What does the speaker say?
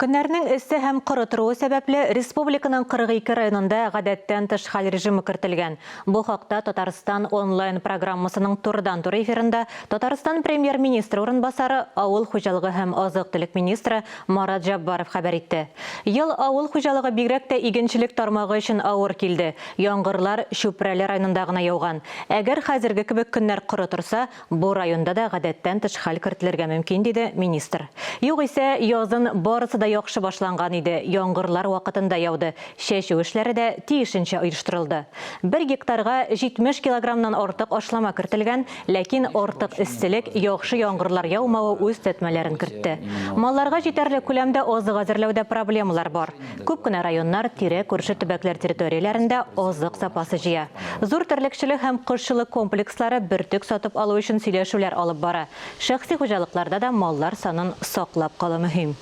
Көннәрнең эссе һәм коры торуы сәбәпле, республиканың 42 районында гадәттән тыш хәл режимы кертелгән. Бу хакта Татарстан онлайн программасының турыдан-туры эфирында Татарстан Премьер-министры урынбасары, авыл хуҗалыгы һәм азык-төлек министры Марат Җәббаров хәбәр итте. Ел авыл хуҗалыгы бигрәк тә игенчелек тармагы өчен авыр килде. Яңгырлар Чүпрәле районында гына яуган. Әгәр хәзерге кебек көннәр коры торса, Бу районда да гадәттән тыш хәл кертелергә мөмкин, диде министр. Югыйсә, язын барысы да яхшы башланган иде, яңгырлар вакытында яуды, чәчү эшләре дә тиешенчә оештырылды. Бер гектарга 70 килограммнан артык ашлама кертелгән, ләкин артык эсселек, яхшы яңгырлар яумавы үз тетмәләрен кертте. Малларга җитәрлек күләмдә азык әзерләүдә проблемалар бар. Күп кенә районнар тирә-күрше төбәкләр территорияләрендә азык запасы җыя. Зур терлекчелек һәм кошчылык комплекслары бөртек сатып алу өчен сөйләшүләр алып бара. Шәхси хуҗалыкларда да маллар санын саклап калу мөһим.